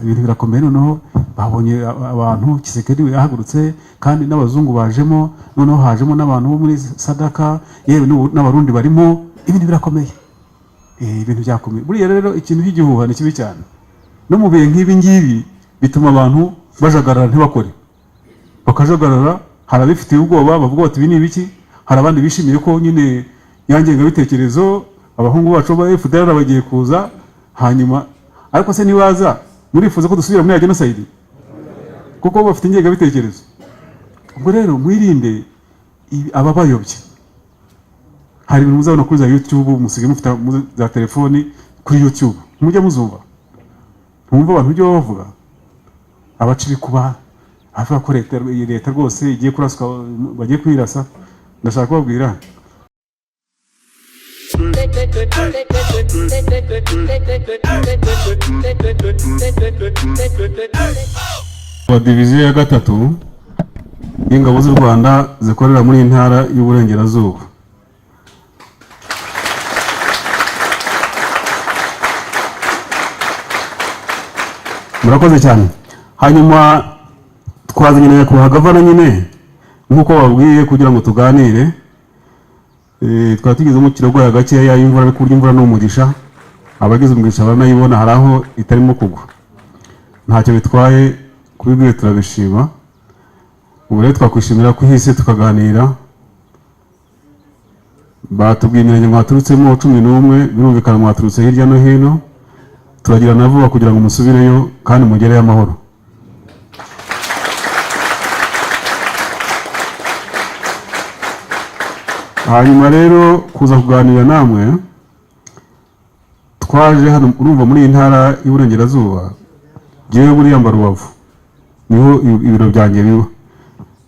Ibintu birakomeye. Noneho babonye abantu, Tshisekedi yahagurutse, kandi n'abazungu bajemo, noneho hajemo n'abantu bo muri SADC, yewe n'Abarundi barimo. Ibintu birakomeye. Ibintu byakomeye. Buriya rero ikintu cy'igihuha ni kibi cyane, no mu bihe nk'ibi ngibi bituma abantu bajagarara, ntibakore, bakajagarara. Hari abifitiye ubwoba bavuga bati: "Ibi ni ibiki?" Hari abandi bishimiye ko nyine ya ngengabitekerezo, abahungu bacu ba FDLR bagiye kuza. Hanyuma ariko se nibaza, murifuza ko dusubira muri ya genocide kuko bafite ingengabitekerezo? Ubwo rero mwirinde ababayobya. Hari ibintu muzabona kuri za YouTube, musigaye mufite za telefoni, kuri YouTube mujya muzumva, mwumva abantu ibyo baba bavuga, abaca ibikuba, abavuga ko leta, iyi leta rwose igiye kuraswa, bagiye kuyirasa. Ndashaka kubabwira. Wa diviziyo ya gatatu y'ingabo z'u Rwanda zikorera muri iyi ntara y'Uburengerazuba. Murakoze cyane. Hanyuma twazanye na nyakubahwa gavana nyine nk'uko babwiye kugira ngo tuganire. Twari tugeze mu kirogoya gakeya y'imvura, ariko burya imvura ni umugisha, abagize umugisha baranayibona. Hari aho itarimo kugwa, ntacyo bitwaye, kubibwiye turabishima. Ubu rero twakwishimira ko ihise tukaganira. Batubwiye imirenge mwaturutsemo 11, birumvikana mwaturutse hirya no hino. Turagira na vuba kugira ngo musubireyo kandi mugereyo amahoro. Hanyuma rero kuza kuganira namwe, twaje hano, urumva muri iyi ntara y'Uburengerazuba, jyewe buriya mba Rubavu, niho ibiro byanjye biba,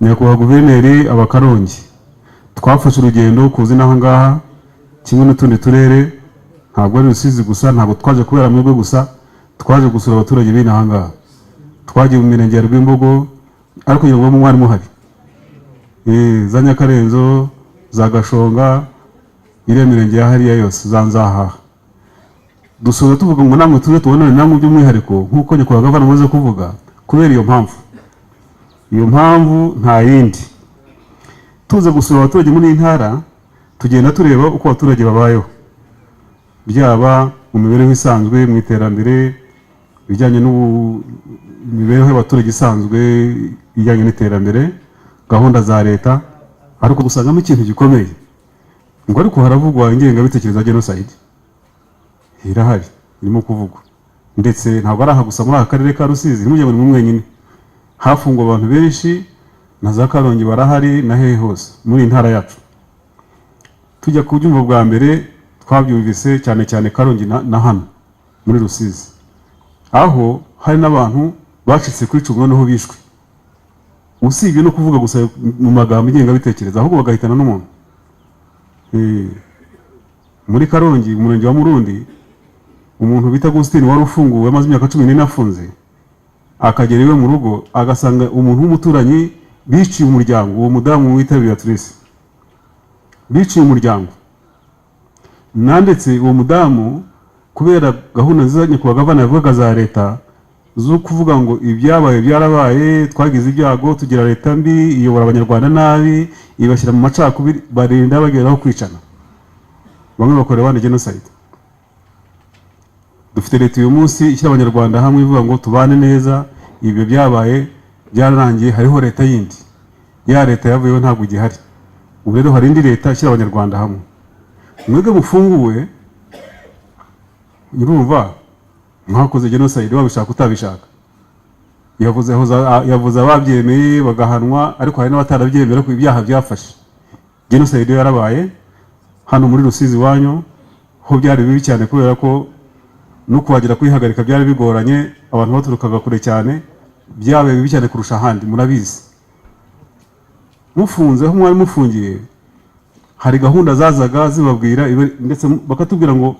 nyakubahwa guverineri aba Karongi. Twafashe urugendo kuza inaha ngaha kimwe n'utundi turere, ntabwo ari Rusizi gusa, ntabwo twaje kubera mwebwe gusa, twaje gusura abaturage b'inaha ngaha. Twagiye mu mirenge ya Rwimbogo, ariko kugira ngo mwari muhari, za Nyakarenzo, za Gashonga, iriya mirenge ya hariya yose, za Nzahaha. Dusoza tuvuga ngo namwe tuze tubonane namwe by'umwihariko, nk'uko nyakubahwa gavana amaze kuvuga, kubera iyo mpamvu. Iyo mpamvu nta yindi, tuza gusura abaturage muri iyi ntara, tugenda tureba uko abaturage babayeho, byaba mu mibereho isanzwe, mu iterambere, ibijyanye n'imibereho y'abaturage isanzwe, ijyanye n'iterambere, gahunda za leta. Ariko gusangamo ikintu gikomeye, ngo ariko haravugwa ingengabitekerezo ya genocide, irahari, irimo kuvugwa. Ndetse ntabwo ari aha gusa muri aka karere ka Rusizi, ntimujye ngo ni mwe mwenyine, hafungwa abantu benshi, na za Karongi barahari, na hehe hose muri iyi ntara yacu. Tujya kubyumva bwa mbere, twabyumvise cyane cyane Karongi na hano muri Rusizi, aho hari n'abantu bacitse ku icumu noneho bishwe, usibye no kuvuga gusa mu magambo ingengabitekerezo, ahubwo bagahitana n'umuntu. Muri Karongi, umurenge wa Murundi, umuntu bita Agustin wari ufunguwe amaze imyaka 14 afunze, akagera iwe mu rugo agasanga umuntu w'umuturanyi biciye umuryango, uwo mudamu wita Beatrice biciye umuryango. Nandetse uwo mudamu, kubera gahunda nziza nyakubahwa gavana yavugaga za leta, zo kuvuga ngo ibyabaye byarabaye, twagize ibyago tugira leta mbi iyobora Abanyarwanda nabi, ibashyira mu macakubiri, barinda bageraho kwicana, bamwe bakorera abandi genocide. Dufite leta uyu munsi ishyira Abanyarwanda hamwe, ivuga ngo tubane neza, ibyo byabaye byararangiye, hariho leta yindi. Ya leta yavuyeho, ntabwo igihari. Ubu rero hari indi leta ishyira Abanyarwanda hamwe. Mwebwe mufunguwe, urumva mwakoze genocide wabishaka utabishaka. Yavuze ababyemeye bagahanwa, ariko hari n'abatarabyemera ko ibyaha byafashe. Genocide yarabaye hano muri Rusizi iwanyu, ho byari bibi cyane, kubera ko no kuhagera kuyihagarika byari bigoranye, abantu baturukaga kure cyane, byabaye bibi cyane kurusha ahandi, murabizi. Mufunze aho mwari mufungiye, hari gahunda zazaga zibabwira, ndetse bakatubwira ngo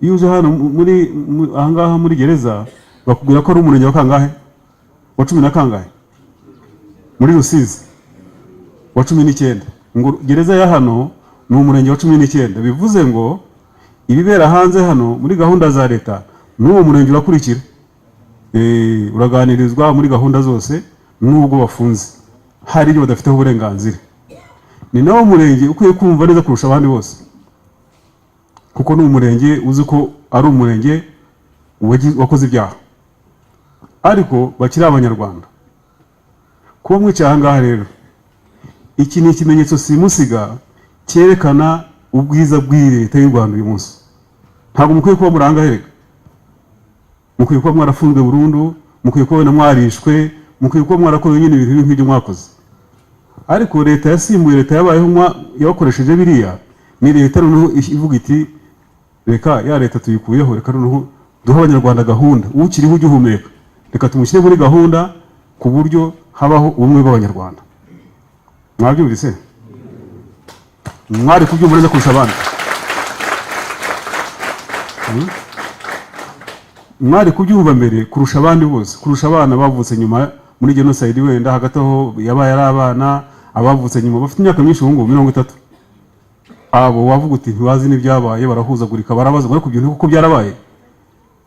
iyo uje hano muri ahangaha muri gereza, bakubwira ko ari umurenge wa kangahe, wa cumi na kangahe muri Rusizi, wa 19, ngo gereza ya hano ni umurenge wa 19. Bivuze ngo ibibera hanze hano muri gahunda za leta n'uwo murenge urakurikira. Uraganirizwa muri gahunda zose nubwo bafunze, hari ibyo badafiteho uburenganzira. Ni nawo murenge ukwiye kumva neza kurusha abandi bose, kuko ni umurenge uzi ko ari umurenge wakoze ibyaha ariko bakiri Abanyarwanda. Kuba mwicaye aha ngaha rero, iki ni ikimenyetso simusiga cyerekana ubwiza bw'iyi leta y'u Rwanda uyu munsi. Ntabwo mukwiye kuba muri aha ngaha erega, mukwiye kuba mwarafunzwe burundu, mukwiye kuba wenda mwarishwe, mukwiye kuba mwarakoze nyine ibintu bibi nk'ibyo mwakoze. Ariko leta yasimbuye leta yabayeho yabakoresheje biriya, ni leta noneho ivuga iti: "Reka ya leta tuyikuyeho, reka noneho duhe Abanyarwanda gahunda. Ukiriho ugihumeka, reka tumushyire muri gahunda ku buryo habaho ubumwe bw'Abanyarwanda." Mwabyumvise? Mwari kubyumva neza kurusha abandi. Mwari kubyumva mbere kurusha abandi bose, kurusha abana bavutse nyuma muri genocide. Wenda hagati aho yabaye ari abana, abavutse nyuma bafite imyaka myinshi ubu ngubu, 30, abo wavuga uti ntibazi n'ibyabaye, barahuzagurika, barabaza ngo: "Ariko ibyo kuko byarabaye,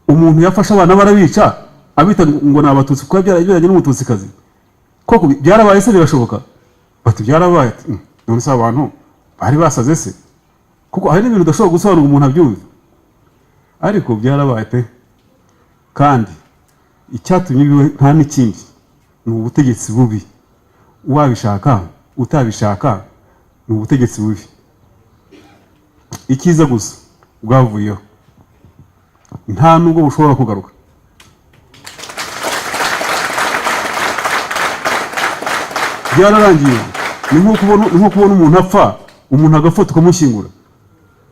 umuntu yafashe abana barabica, abita ngo ni Abatutsi kuko yabyaranye n'Umututsikazi, koko byarabaye se? Birashoboka?" Bati: "Byarabaye." Ati: None se abantu bari basaze se?" Kuko hari n'ibintu udashobora gusobanura umuntu abyumve, ariko byarabaye pe. Kandi icyatumye biba nta n'ikindi, ni ubutegetsi bubi. Wabishaka utabishaka, ni ubutegetsi bubi. Icyiza gusa bwavuyeho, nta nubwo bushobora kugaruka. Byararangiye. Ni nko kubona umuntu apfa, umuntu agapfa tukamushyingura.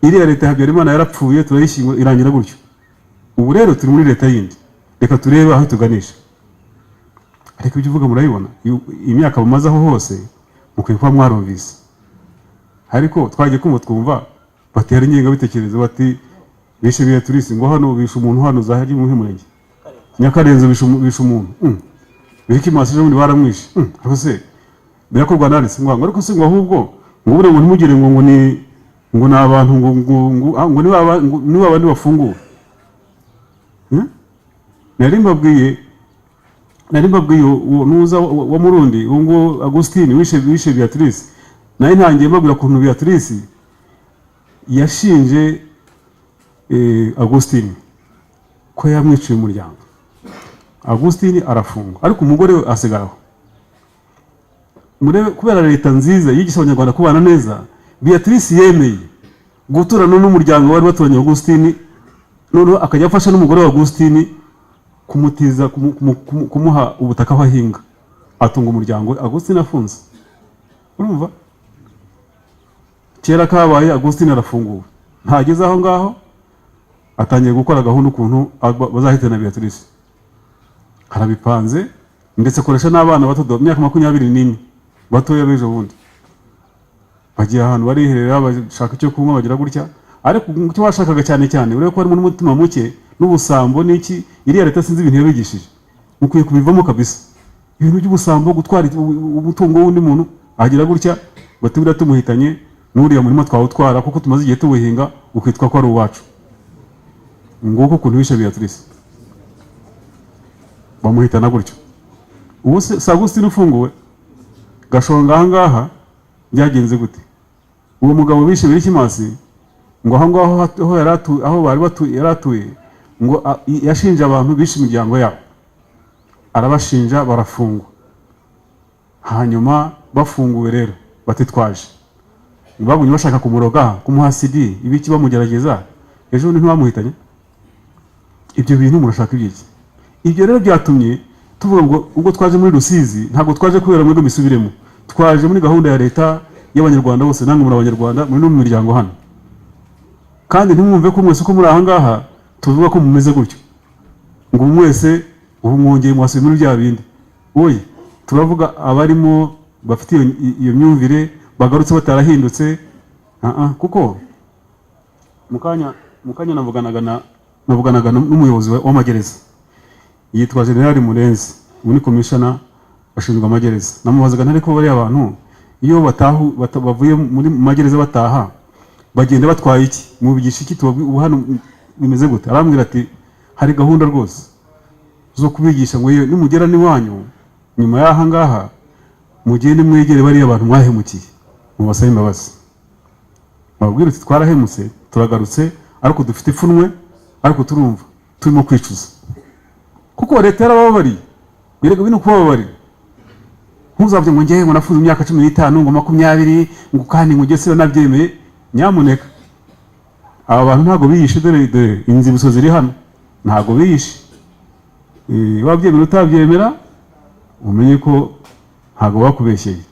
Iriya leta ya Habyarimana yarapfuye, turayishyingura, irangira gutyo. Ubu rero turi muri leta yindi, reka turebe aho tuganisha. Ariko ibyo uvuga murabibona, imyaka mumaze aho hose mukwiye kuba mwarumvise. Ariko twagiye kumva twumva batera ingengabitekerezo, bati bishe Beatrice, ngo hano bishe umuntu hano zahari mu murenge Nyakarenzo, bishe umuntu. Birikimasi ejo bundi baramwishe. Ariko se birakorwa nande se? Ngo ariko se ngo ahubwo ngo buriya ngo ntimugire ngo ni ngo ni abantu ngo ni baba, ngo ni babandi bafunguwe. Nari mbabwiye uwo nuza wa Murundi, uwo nguwo Agustin wishe Beatrice. Nari ntangiye mbabwira ukuntu Beatrice yashinje Agustin ko yamwiciye umuryango. Agustin arafungwa, ariko umugore we asigaraho. Murebe, kubera leta nziza yigisha Abanyarwanda kubana neza, Beatrice yemeye guturana n'umuryango wari baturanye Agustin, noneho akajya afasha n'umugore wa Agustin kumutiza, kumuha ubutaka aho ahinga, atunga umuryango we. Agustin afunze. Urumva kera kabaye, Agustin arafunguwe, ntageze aho ngaho atangiye gukora gahunda ukuntu bazahitana Beatrice. Arabipanze, ndetse akoresha n'abana bato, imyaka 24, batoya b'ejo bundi. Bagiye ahantu bariherera, bashaka icyo kunywa, bagira gutya. Ariko icyo bashakaga cyane cyane, urebe ko harimo n'umutima muke n'ubusambo n'iki. Iriya leta sinzi ibintu yabigishije, mukwiye kubivamo kabisa. Ibintu by'ubusambo, gutwara umutungo w'undi muntu. Agira gutya bati: "Buriya tumuhitanye n'uriya murima twawutwara, kuko tumaze igihe tuwuhinga, ukitwa ko ari uwacu." Nguko ukuntu bishe Beatrice, bamuhitana gutyo. Ubu se si Agustin ufunguwe Gashonga aha ngaha? Byagenze gute? Uwo mugabo bishe Birikimasi, ngo aho ngaho aho yari atuye, aho bari batuye yari atuye, ngo yashinje abantu bishe imiryango yabo, arabashinja, barafungwa. Hanyuma bafunguwe rero batitwaje, bagumye bashaka kumuroga, kumuha sidi, ibiki, bamugerageza. Ejo bundi ntibamuhitanye? Ibyo bintu murashaka ibyiki? Ibyo rero byatumye tuvuga ngo ubwo twaje muri Rusizi, ntabwo twaje kubera mwebwe misubiremo, twaje muri gahunda ya leta y'Abanyarwanda bose. Namwe muri Abanyarwanda, muri no mu miryango hano. Kandi ntimwumve ko mwese uko muri aha ngaha tuvuga ko mumeze gutyo, ngo mwese ubu mwongeye mwasubiye muri bya bindi. Oya, turavuga abarimo bafite iyo myumvire, bagarutse batarahindutse. Ah, ah, kuko mu kanya navuganaga n'umuyobozi w'amagereza, yitwa General Murenzi, ubu ni commissioner ashinzwe amagereza. Namubazaga ntari ko bariya abantu iyo bavuye muri mu magereza bataha, bagenda batwaye iki? Mubigisha iki? Ubu hano bimeze gute? Arambwira ati: "Hari gahunda rwose." Zo kubigisha ngo yewe, nimugera n'iwanyu nyuma y'aha ngaha, mugende mwegere bariya bantu mwahemukiye, mubasabe imbabazi, mubabwire uti: "Twarahemutse, turagarutse, ariko dufite ipfunwe, ariko turumva turimo kwicuza," kuko leta yarabababariye. Erega bino kubababarira, ntuzavuge ngo ngewe ngo nafunze imyaka 15, ngo 20, ngo kandi ngo ugese nabyemeye. Nyamuneka, aba bantu ntabwo biyishe. Dore dore inzibutso ziri hano, ntabwo biyishe. Wabyemera utabyemera, umenye ko ntabwo bakubeshyeye.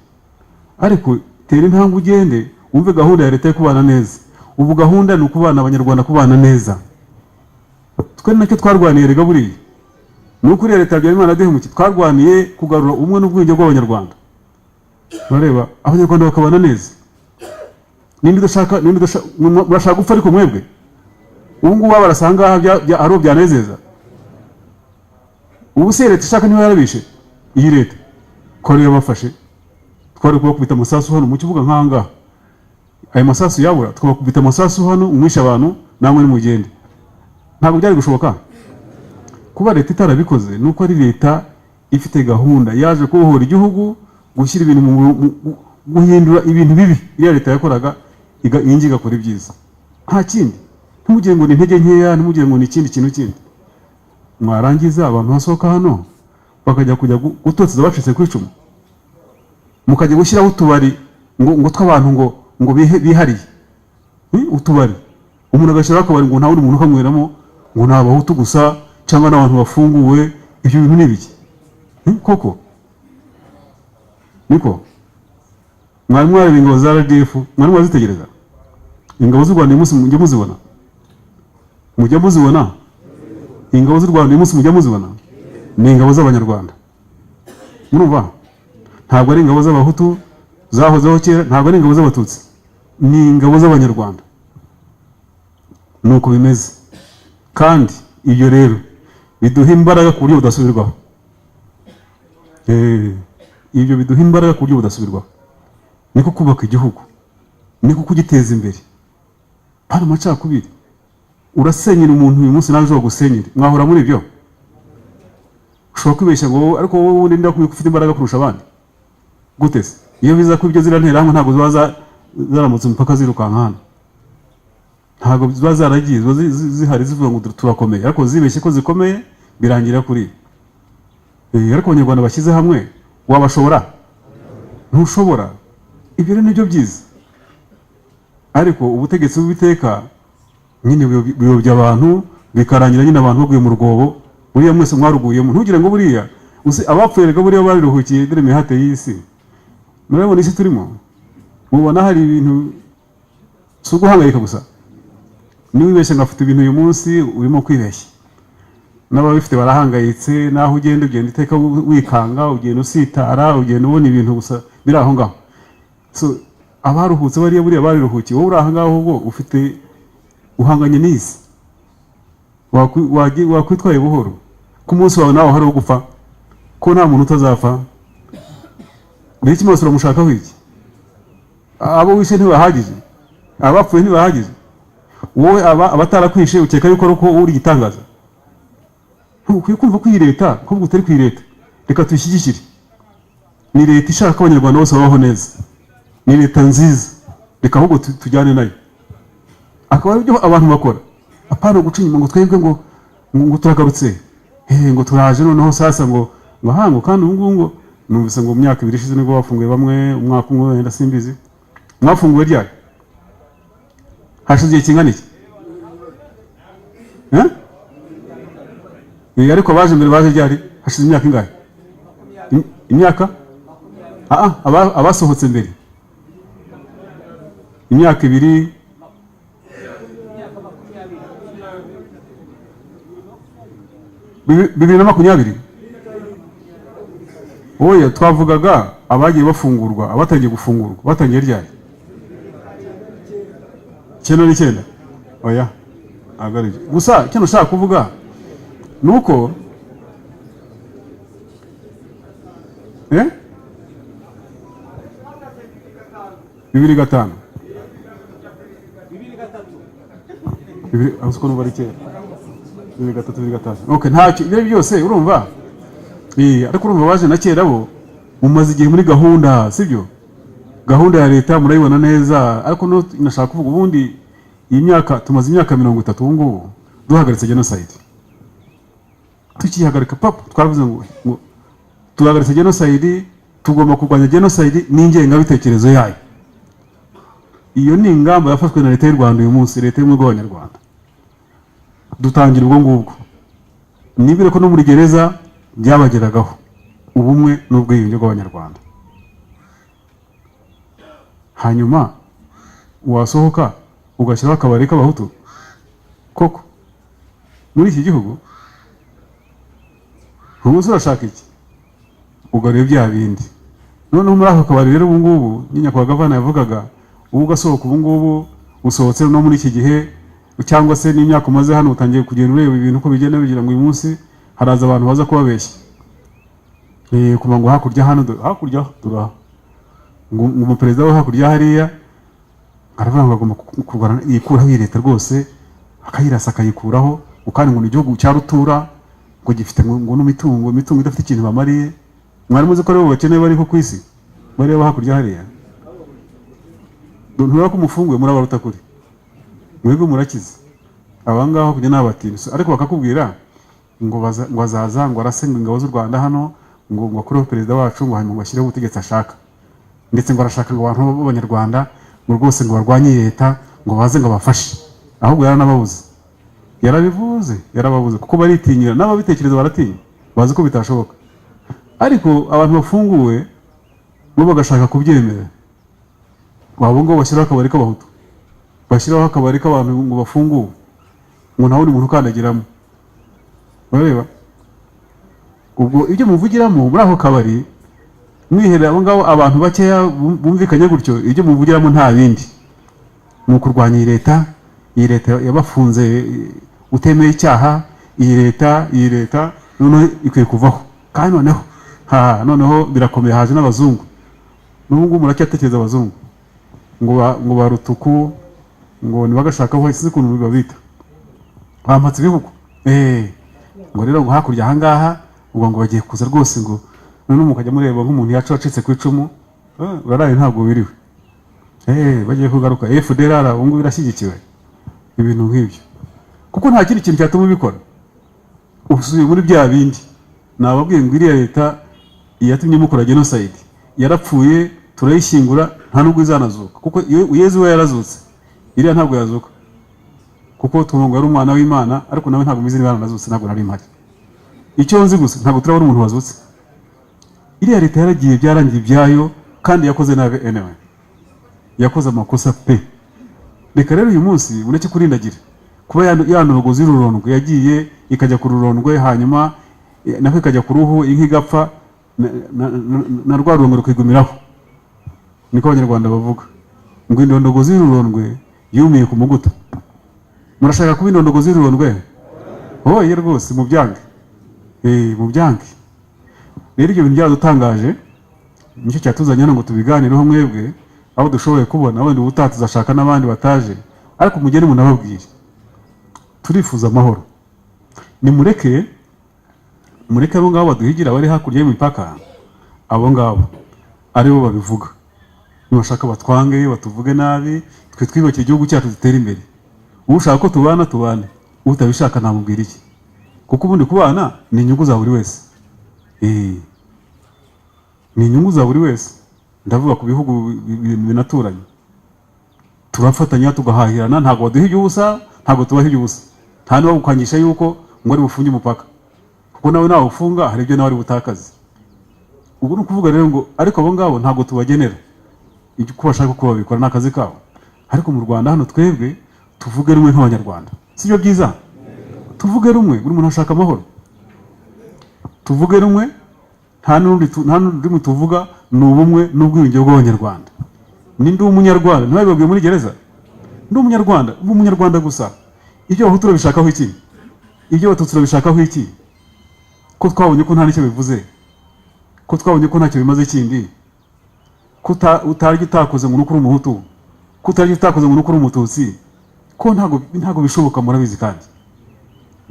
Ariko tera intambwe ugende wumve gahunda ya leta yo kubana neza. Ubu gahunda ni ukubana, Abanyarwanda kubana neza. Twe nacyo twarwaniye rega buriya, ni ukuri leta ya Habyarimana yaduhemukiye. Twarwaniye kugarura ubumwe n'ubwiyunge bw'Abanyarwanda. Urareba, Abanyarwanda bakabana neza. Ninde udashaka? Ninde udashaka? Murashaka gupfa? Ariko mwebwe ubu ngubu barasanga ngaha ari uwo byanezeza. Ubu se leta ishaka niba yarabishe? Iyi leta ko ariyo yabafashe, twari kubakubita amasasu hano mu kibuga nk'aha ngaha. Ayo masasu yabura, tukabakubita amasasu hano, umwishe abantu, namwe nimugende. Ntabwo byari gushoboka. Kuba leta itarabikoze ni uko ari leta ifite gahunda, yaje kubohora igihugu, gushyira ibintu guhindura ibintu bibi iriya leta yakoraga, iyi ngiyi igakora ibyiza. Nta kindi. Ntimugire ngo ni intege nkeya, ntimugire ngo ni ikindi kintu kindi. Mwarangiza abantu basohoka hano bakajya kujya gutoteza abacitse ku icumu, mukajya gushyiraho utubari ngo tw'abantu ngo bihariye. Utubari, umuntu agashyiraho akabari ngo nta wundi muntu ukanyweramo, ngo ni Abahutu gusa cyangwa n'abantu bafunguwe. Ibyo bintu ni ibiki? Koko niko mwari mwareba ingabo za RDF, mwari mwazitegereza? Ingabo z'u Rwanda uyu munsi mujya muzibona? Mujya muzibona ingabo z'u Rwanda uyu munsi? Mujya muzibona? Ni ingabo z'Abanyarwanda, murumva? Ntabwo ari ingabo z'Abahutu zahozeho kera, ntabwo ari ingabo z'Abatutsi, ni ingabo z'Abanyarwanda. Ni uko bimeze. Kandi ibyo rero biduha imbaraga ku buryo budasubirwaho. Ibyo biduha imbaraga ku buryo budasubirwaho. Niko kubaka igihugu, niko kugiteza imbere. Hano amacakubiri, urasenyera umuntu uyu munsi, nawe ejo bagusenyere. Mwahora muri ibyo. Ushobora kwibeshya ngo wowe, ariko wowe ubundi ndakubwiye ko ufite imbaraga kurusha abandi gute se? Iyo biza ko ibyo ziriya nterahamwe ntabwo ziba zaramutse umupaka zirukanka hano, ntabwo ziba zaragiye, ziba zihari zivuga ngo turakomeye, ariko zibeshye ko zikomeye, birangira kuri ariko Abanyarwanda bashyize hamwe, wabashobora? Ntushobora. Ibyo rero nibyo byiza. Ariko ubutegetsi bw'Uwiteka nyine buyobya abantu, bikarangira nyine abantu baguye mu rwobo. Buriya mwese mwaruguyemo. Ntugire ngo buriya uzi abapfuye rega buriya bariruhukiye. Dore imihate y'isi, murabona isi turimo, mubona hari ibintu si uguhangayika gusa. Niba wibeshye ngo afite ibintu uyu munsi, urimo kwibeshya. N'ababifite barahangayitse. N'aho ugenda, ugenda iteka wikanga, ugenda usitara, ugenda ubona ibintu gusa biri aho ngaho. So abaruhutse bariya buriya bariruhukiye. Wowe uri aha ngaho ubwo ufite uhanganye n'isi. Wakwitwaye buhoro ko umunsi wawe nawe hari uwo gupfa, ko nta muntu utazapfa. Mbere iki uramushakaho iki? Abo wishe ntibahagije? Abapfuye ntibahagije? Wowe aba abatarakwishe ukeka yuko ari uko uri igitangaza? Ntukwiye kumva ko iyi leta, kuvuga utari ku iyi leta, reka tuyishyigikire. Ni leta ishaka ko Abanyarwanda bose babaho neza, ni leta nziza, reka ahubwo tujyane nayo, akaba aribyo abantu bakora, apana guca inyuma ngo twebwe ngo turagarutse, ngo turaje noneho sasa ngo aha, ngo kandi ubu ngubu ngo numvise ngo mu myaka 2 ishize nibwo bafunguye bamwe, umwaka umwe wenda, simbizi. Mwafunguwe ryari? Hashize igihe kingana iki? Eh? Ariko baje mbere, baje ryari? Hashize imyaka ingahe? Imyaka abasohotse mbere, imyaka 2, 2020. Oya, twavugaga abagiye bafungurwa, abatangiye gufungurwa batangiye ryari? 99? Oya, ntabwo ari byo. Gusa icyo nashaka kuvuga ni uko 2005, bibiri, aho siko numva ari kera. 2003, 2005. Okay, ntacyo, ibyo byose urumva. Ariko urumva baje na kera, bo mumaze igihe muri gahunda, sibyo? Gahunda ya leta murayibona neza. Ariko no nashaka kuvuga, ubundi iyi myaka tumaze, imyaka 30 ubu ngubu duhagaritse genocide. Tukihagarika papa, twaravuze ngo duhagaritse genocide, tugomba kurwanya genocide n'ingengabitekerezo yayo. Iyo ni ingamba yafashwe na leta y'u Rwanda uyu munsi, leta y'ubumwe bw'Abanyarwanda. Dutangira ubwo ngubwo, nibwire ko no muri gereza byabageragaho, ubumwe n'ubwiyunge bw'Abanyarwanda. Hanyuma wasohoka ugashyiraho akabari k'Abahutu koko muri iki gihugu? Ubu se urashaka iki? Ugaruye bya bindi. Noneho muri ako kabari rero, ubu ngubu ni nyakubahwa gavana yavugaga, ubu ugasohoka, ubu ngubu usohotse no muri iki gihe, cyangwa se n'imyaka umaze hano, utangiye kugenda ureba ibintu uko bigenda bigira ngo uyu munsi haraza abantu baza kubabeshya, kuva ngo hakurya hano, hakurya turaha, ngo umuperezida wo hakurya hariya aravuga ngo agomba kurwana yikuraho iyi leta rwose, akayirasa akayikuraho, ngo kandi ngo ni igihugu cya rutura, ngo gifite ngo n'imitungo, idafite ikintu bamariye. Mwari muzi ko aribo bakeneye bariho ku isi, bareba hakurya hariya? Ntureba ko umufunguye, murabaruta kuri mwebwe, murakize. Aba ngaho kujya ni abatindi, ariko bakakubwira ngo baza, ngo azaza, ngo arase ngo ingabo z'u Rwanda hano, ngo akureho perezida wacu, ngo hanyuma ngo ashyireho ubutegetsi ashaka, ndetse ngo arashaka ngo abantu b'Abanyarwanda ngo rwose ngo barwanye leta, ngo baze ngo bafashe. Ahubwo yaranababuze, yarabivuze, yarababuze, kuko baritinyira, n'ababitekereza baratinya, bazi ko bitashoboka. Ariko abantu bafunguwe bo bagashaka kubyemera. Waba ngo bashyiraho akabari k'Abahutu, bashyiraho akabari k'abantu ngo bafunguwe, ngo nta wundi muntu ukandagiramo. Urareba ubwo ibyo muvugiramo muri ako kabari, mwiherera abo ngabo, abantu bakeya bumvikanye gutyo, ibyo muvugiramo nta bindi, ni ukurwanya iyi leta, iyi leta yabafunze utemeye icyaha, iyi leta noneho ikwiye kuvaho. Kandi noneho ha noneho birakomeye, haje n'abazungu. N'ubu ngubu muracyatekereza abazungu, ngo ba rutuku, ngo ntibagashakaho, sinzi ukuntu babita, bampatse ibihugu, ngo rero ngo hakurya ahangaha ubwo ngo bagiye kuza rwose, ngo noneho mukajya mureba nk'umuntu yacu wacitse ku icumu, uraraye ntabwo wiriwe, bagiye kugaruka, FDLR ubu ngubu irashyigikiwe, ibintu nk'ibyo, kuko nta kindi kintu cyatuma ubikora. Usubiye muri bya bindi nababwiye ngo iriya leta yatumye mukora genocide yarapfuye, turayishyingura, nta nubwo izanazuka, kuko Yezu we yarazutse, iriya ntabwo yazuka, kuko twumva ngo yari umwana w'Imana, ariko nawe ntabwo muzi niba yaranazutse, ntabwo nari mpari. Icyo nzi gusa, ntabwo turabona umuntu wazutse. Iriya leta yaragiye, byarangiye ibyayo, kandi yakoze nabi anyway, yakoze amakosa pe. Reka rero uyu munsi mureke kurindagira kuba ya ndondogozi y'ururondwe yagiye ikajya ku rurondwe, hanyuma nako ikajya ku ruhu, inka igapfa na rwa rurondwe rukigumiraho. Niko Abanyarwanda bavuga ngo indondogozi y'ururondwe yumiye ku muguta. Murashaka kuba indondogozi y'ururondwe? Hoye rwose, mubyange, mubyange. Rero ibyo bintu byaradutangaje, nicyo cyatuzanye hano ngo tubiganireho mwebwe abo dushoboye kubona. Wenda ubutaha tuzashaka n'abandi bataje, ariko mugende munababwire. Turifuza amahoro. Nimureke, mureke abo ngabo baduhigira bari hakurya y'imipaka, abo ngabo aribo babivuga. Nibashaka batwange, batuvuge nabi, twe twiyubakire igihugu cyacu, dutere imbere. Ushaka ko tubana tubane, utabishaka namubwira iki? Kuko ubundi kubana ni inyungu za buri wese. Ni inyungu za buri wese. Ndavuga ku bihugu binaturanye, turafatanya tugahahirana, ntabwo baduha iby'ubusa, ntabwo tubaha iby'ubusa. Nta n'uwagukangisha yuko ngo ari bufunge umupaka, kuko nawe nawufunga hari ibyo nawe ari butakaze. Ubu ni ukuvuga rero ngo ariko abo ngabo ntabwo tubagenera ibyo uko bashaka uko babikora, ni akazi kabo. Ariko mu Rwanda hano twebwe tuvuge rumwe nk'Abanyarwanda, si byo byiza? Tuvuge rumwe, buri muntu ashaka amahoro, tuvuge rumwe, nta n'undi rurimi tuvuga, ni ubumwe n'ubwiyunge bw'Abanyarwanda. Ni ndi Umunyarwanda, ntibabibabwiye muri gereza? Ndi Umunyarwanda, uba Umunyarwanda gusa. Ibyo Abahutu urabishakaho iki? Ibyo Abatutsi urabishakaho iki? Ko twabonye ko nta n'icyo bivuze, ko twabonye ko ntacyo bimaze kindi, ko utarya utakoze ngo nuko uri Umuhutu, ko utarya utakoze ngo nuko uri Umututsi, ko ntabwo bishoboka, murabizi. Kandi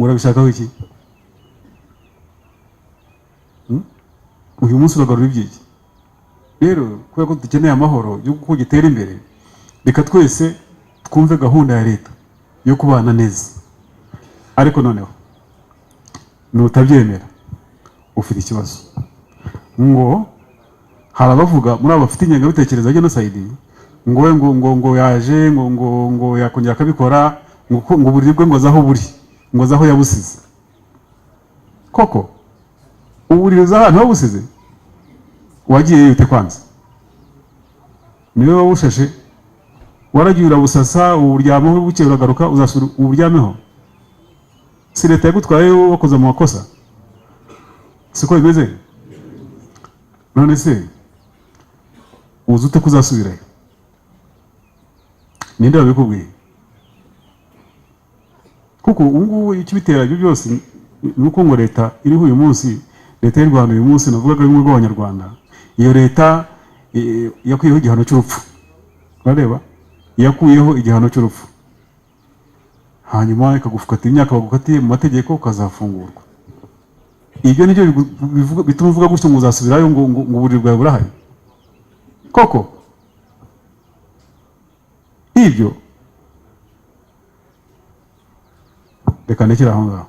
Urabishakaho iki? Uyu munsi uragarura ibyiki? Rero kubera ko dukeneye amahoro, igihugu ko gitera imbere, reka twese twumve gahunda ya leta yo kubana neza. Ariko noneho nutabyemera ufite ikibazo. Ngo hari abavuga muri abo bafite ingengabitekerezo ya genocide, ngo we ngo yaje ngo yakongera akabikora, ngo uburiri bwe ngo azi aho buri, ngo azi aho yabusize. Koko uburiri uzi ahantu wabusize? Wagiye yute kwanza? Niwe wabushashe, waragiye urabusasa, uburyamaho, bukeye uragaruka uzasubira uburyameho? Si leta yagutwaye wakoze mu makosa? Siko bimeze? None se uzi ute ko uzasubirayo? Ninde wabikubwiye? Kuko ubu ngubu ikibitera ibyo byose ni uko ngo leta iriho uyu munsi, leta y'u Rwanda uyu munsi, navugaga y'ubumwe bw'Abanyarwanda, iyo leta yakuyeho igihano cy'urupfu. Urareba, yakuyeho igihano cy'urupfu, hanyuma ikagufata imyaka bagukatiye mu mategeko, ukazafungurwa. Ibyo nibyo bituma uvuga gutyo ngo uzasubirayo, ngo uburiri bwawe burahari koko? Ibyo reka ndekere aho ngaho,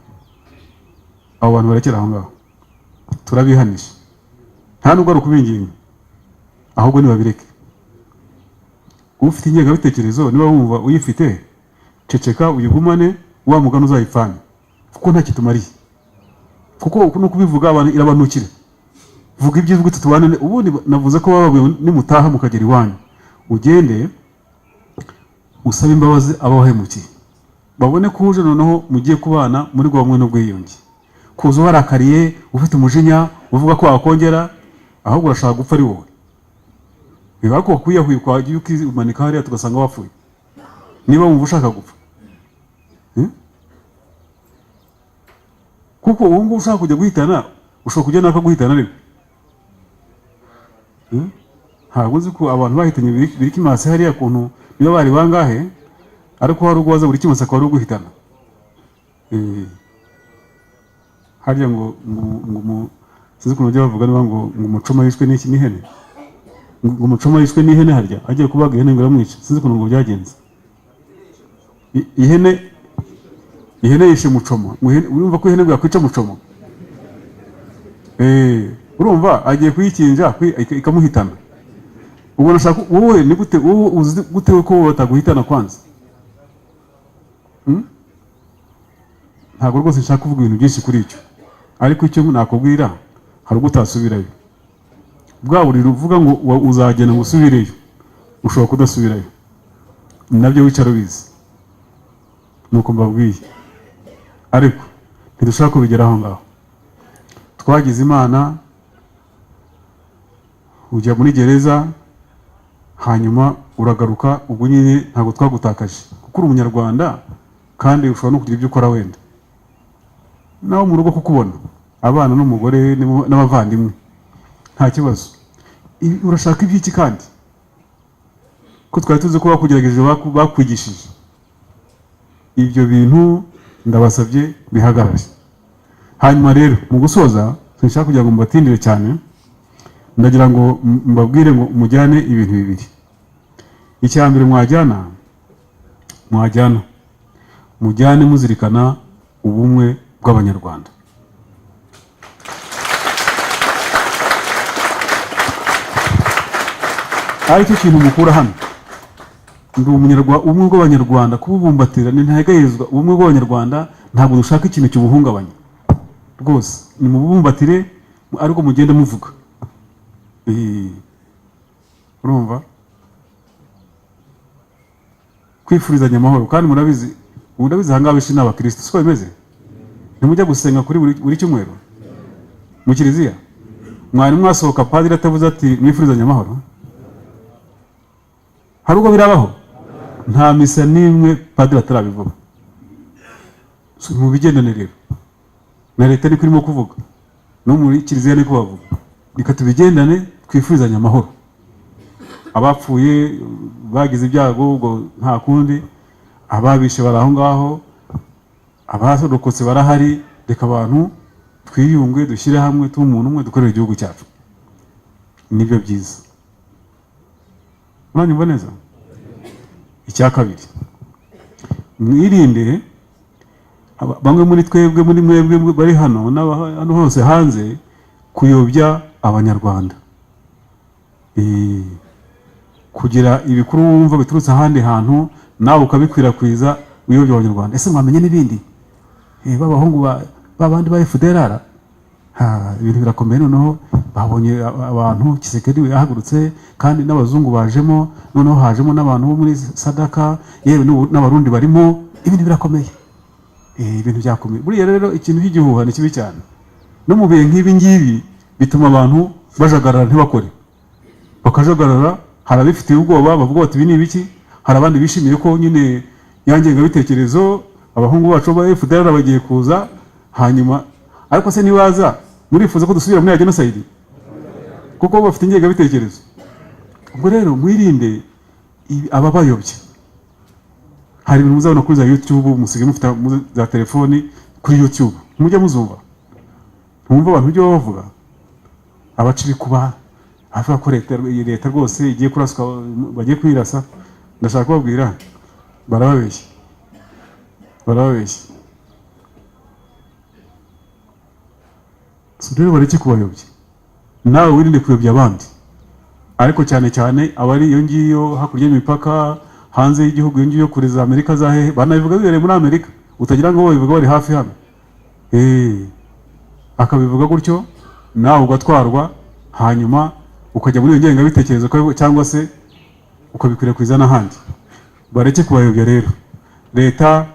abo bantu barekere aho ngaho, turabihanisha. Nta nubwo ari ukubinginga, ahubwo nibabireke. Ufite ingengabitekerezo, niba wumva uyifite, ceceka uyigumane, wa mugani uzayipfane, kuko nta kitumariye. Kuko uku ni ukubivuga abantu irabanukira. Vuga ibyiza ugute tubane. Ubundi navuze ko bababwiye nimutaha mukagera iwanyu, ugende usabe imbabazi abahemukiye, babone ko uje noneho mugiye kubana muri bwa bumwe n'ubwiyunge. Kuza warakariye, ufite umujinya, uvuga ko wakongera, ahubwo urashaka gupfa ari wowe. Biba ko wakwiyahuye, ukajya ukimanika hariya tugasanga wapfuye, niba wumva ushaka gupfa. Kuko ubu ngubu ushaka kujya guhitana, ushobora kujya n'akaguhitana ariko. Ntabwo nzi ko abantu bahitanye biri kimasi hariya kuntu niba bari bangahe, ariko hari ubwo waza buri kimasi akaba ari uguhitana. Harya ngo sinzi ukuntu bajya bavuga, niba ngo umucoma yishwe n'iki, n'ihene, ngo umucoma yishwe n'ihene, harya agiye kubaga ihene ngo iramwica, sinzi ukuntu ngo byagenze. Ihene yishe mucoma. Urumva ko ihene ngo yakwica mucoma? Urumva agiye kuyikinja ikamuhitana. Ubwo nashaka wowe ni gute, wowe uzi gute ko wowe bataguhitana kwanza? Ntabwo rwose nshaka kuvuga ibintu byinshi kuri icyo, ariko icyo nakubwira, hari ubwo utasubirayo. Bwa buriri uvuga ngo uzagenda ngo usubireyo, ushobora kudasubirayo, nabyo wicara ubizi. Nuko mbabwiye, ariko ntidushaka kubigera aho ngaho. Twagize Imana ujya muri gereza, hanyuma uragaruka, ubwo nyine ntabwo twagutakaje kuko uri umunyarwanda, kandi ushobora no kugira ibyo ukora wenda nawe mu rugo kukubona, abana n'umugore n'abavandimwe, nta kibazo. Urashaka iby'iki kandi ko twari tuzi ko bakugerageje, bakwigishije ibyo bintu? Ndabasabye bihagarare. Hanyuma rero mu gusoza, sinshaka kugira ngo mbatindire cyane, ndagira ngo mbabwire ngo mujyane ibintu bibiri. Icya mbere mwajyana mujyane muzirikana ubumwe bw'Abanyarwanda. Aricyo kintu mukura hano, ndi umunyarwanda, ubumwe bw'Abanyarwanda kububumbatira ni ntahegayezwa. Ubumwe bw'Abanyarwanda ntabwo dushaka ikintu kibuhungabanya rwose, ni mubumbatire, ariko mugende muvuga. Urumva kwifurizanya amahoro, kandi murabizi, murabizi ahangaha benshi ni abakristo, siko bimeze? Ntimujya gusenga kuri buri cyumweru mu kiliziya? Mwari mwasohoka padiri atavuze ati mwifurizanye amahoro? Hari ubwo birabaho? Nta misa n'imwe padiri atarabivuga. So, mu bigendane rero na leta niko irimo kuvuga, no muri kiliziya niko bavuga. Reka tubigendane, twifurizanye amahoro. Abapfuye bagize ibyago ubwo nta kundi, ababishe bari aho ngaho, Abarokotse barahari. Reka abantu twiyunge, dushyire hamwe, tube umuntu umwe, dukorere igihugu cyacu, nibyo byiza. Muranyumva neza? Icya kabiri, mwirinde bamwe muri twebwe, muri mwebwe bari hano n'aba hano hose hanze, kuyobya Abanyarwanda. Kugira ibikuru wumva biturutse ahandi hantu, nawe ukabikwirakwiza, uyobya Abanyarwanda. Ese mwamenye n'ibindi? B'abahungu ba bandi ba FDLR, ha, ibintu birakomeye. Noneho babonye abantu, Tshisekedi yahagurutse, kandi n'abazungu bajemo, noneho hajemo n'abantu bo muri SADC, yewe n'Abarundi barimo. Ibintu birakomeye. Ibintu byakomeye. Buriya rero ikintu cy'igihuha ni kibi cyane, no mu bihe nk'ibi ngibi bituma abantu bajagarara, ntibakore, bakajagarara. Hari abifitiye ubwoba bavuga bati: "Ibi ni ibiki?" Hari abandi bishimiye ko nyine ya ngengabitekerezo, abahungu bacu ba FDLR bagiye kuza. Hanyuma ariko se nibaza, murifuza ko dusubira muri ya genocide kuko bafite ingengabitekerezo? Ubwo rero mwirinde ababayobya. Hari ibintu muzabona kuri za YouTube, musigaye mufite za telefoni, kuri YouTube mujya muzumva, mwumva abantu ibyo baba bavuga, abaca ibikuba, avuga ko leta, iyi leta rwose igiye kuraswa, bagiye kuyirasa. Ndashaka kubabwira, barababeshya, barababeshya. So rero bareke kubayobya, nawe wirinde kuyobya abandi, ariko cyane cyane abari iyo ngiyo hakurya y'imipaka, hanze y'igihugu, iyo ngiyo kure, za Amerika, za hehe. Banabivuga bibereye muri Amerika, utagira ngo babivuga bari hafi hano. Akabivuga gutyo, nawe ugatwarwa, hanyuma ukajya muri iyo ngengabitekerezo cyangwa se ukabikwirakwiza n'ahandi. Bareke kubayobya rero. Leta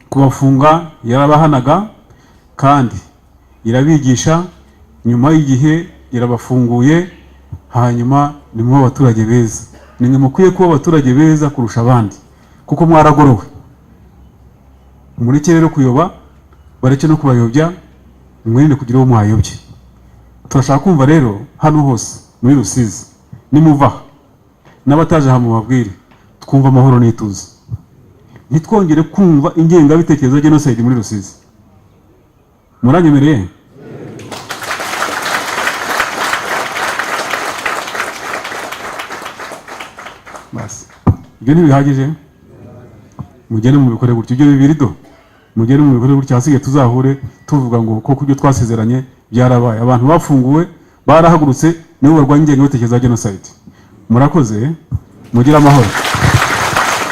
kubafunga yarabahanaga kandi irabigisha, nyuma y'igihe irabafunguye. Hanyuma ni mwe abaturage beza, ni mwe mukwiye kuba abaturage beza kurusha abandi kuko mwaragorowe. Mureke rero kuyoba, bareke no kubayobya, mwirinde kugira uwo mwayobye. Turashaka kumva rero hano hose muri Rusizi, nimuva aha n'abataje aha mubabwire, twumva amahoro n'ituze, ntitwongere kumva ingengabitekerezo ya genocide muri Rusizi. Muranyemereye? Basi ibyo ntibihagije? Mugende mubikore gutyo, ibyo bibiri do, mugende mubikore gutyo. Ahasigaye tuzahure tuvuga ngo koko ibyo twasezeranye byarabaye, abantu bafunguwe barahagurutse, nibo barwanya ingengabitekerezo ya genocide. Murakoze, mugire amahoro.